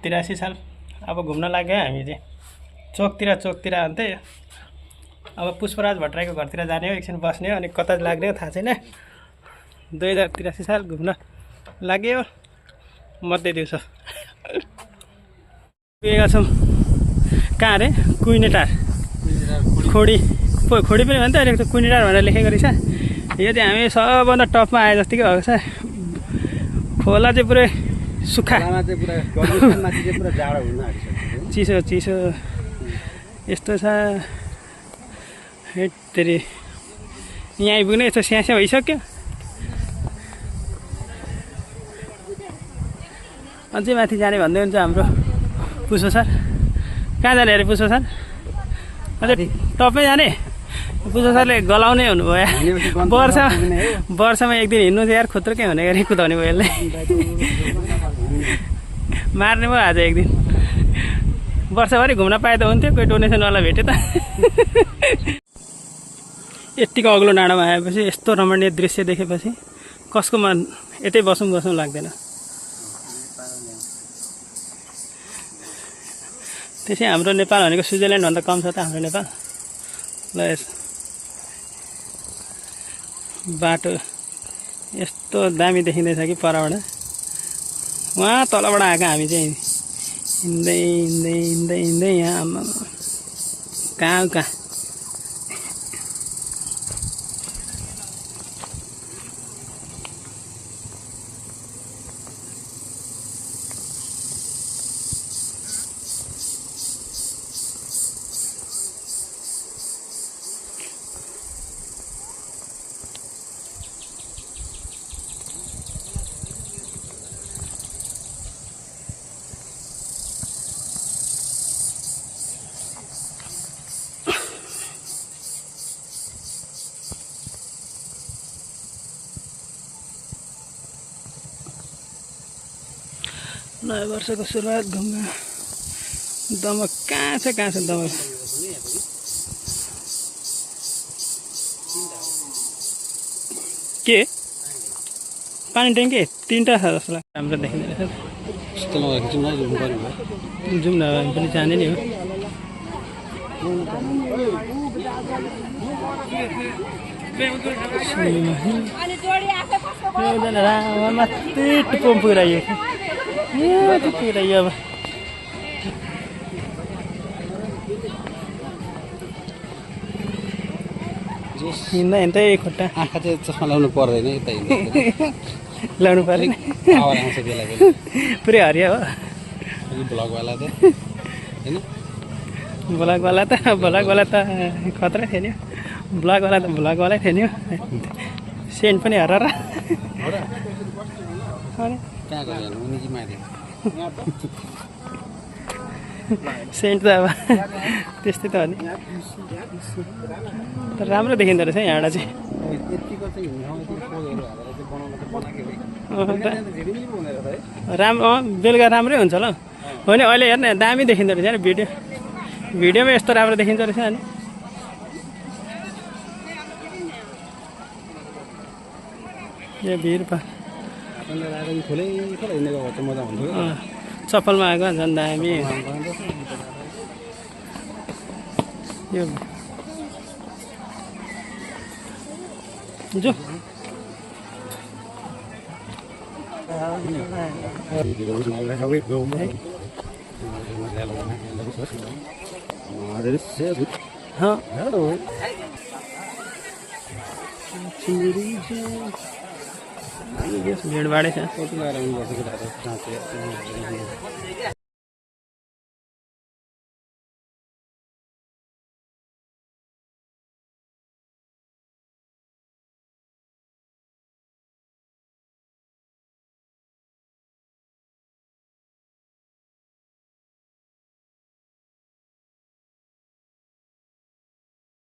2083 साल अब घुम्न लाग्यो हामी चाहिँ चोकतिर अन्ते अब पुष्पराज भट्टराईको घरतिर जाने हो एकछिन बस्ने हो अनि कता लाग्ने हो थाहा छैन 2083 साल घुम्न लाग्यो मध्य दिउँसो पुगेका छौँ कहाँ अरे कुइनेटार खोडी पनि भन्छ अहिले त कुइनेटार भनेर लेखेको रहेछ यो चाहिँ हामी सबभन्दा टपमा आए जतिकै भएको छ खोला चाहिँ पुरै सुक्खा चिसो यस्तो छ हेत्तेरी यहाँ आइपुग्ने यस्तो स्यास्या भइसक्यो अझै माथि जाने भन्दै हुन्छ हाम्रो पुष्प सर कहाँ जाने अरे पुष्प सर अझै टपमै जाने पुष्प सरले गलाउने हुनुभयो वर्षमा एक दिन हिँड्नु चाहिँ यार खुत्रुकै हुने गरी कुदाउने भयो यसलाई मार्ने भयो आज एक दिन वर्षभरि घुम्न पाए त हुन्थ्यो कोही डोनेसनवाला भेट्यो त यत्तिको अग्लो डाँडामा आएपछि यस्तो रमणीय दृश्य देखेपछि कसको मन यतै बसौँ लाग्दैन त्यसै हाम्रो नेपाल भनेको स्विजरल्यान्डभन्दा कम छ त हाम्रो नेपाल ल यस बाटो यस्तो दामी देखिँदैछ कि परबाट वहाँ तलबाट आएको हामी चाहिँ हिँड्दै यहाँ आम्मा कहाँ नयाँ वर्षको सुरुवात घुम्न दमक कहाँ छ दमक के पानी ट्याङ्की 3टा छ जस्तो लाग्छ राम्रो देखिँदो रहेछ जाउँ न हामी पनि जाने नि हो माथि टुप्पो पुगिरहेको अब हिँड्दै खुट्टा आँखा चाहिँ चस्मा लाउनु पर्दैन यता लाउनु पर्दैन पुरै हरिया हो भ्लगवाला त होइन भ्लगवाला त खतरा थियो नि भ्लगवालै थियो नि सेन्ट पनि हराएर सेन्ट त अब त्यस्तै त हो नि तर राम्रो देखिँदो रहेछ यहाँबाट चाहिँ राम्रो बेलुका राम्रै हुन्छ ल हो नि अहिले हेर्न दामी देखिँदो रहेछ भिडियोमा यस्तो राम्रो देखिन्छ रहेछ अनि यो भिड चप्पलमा आएको झन् दामी यो जो भिड भाडै छ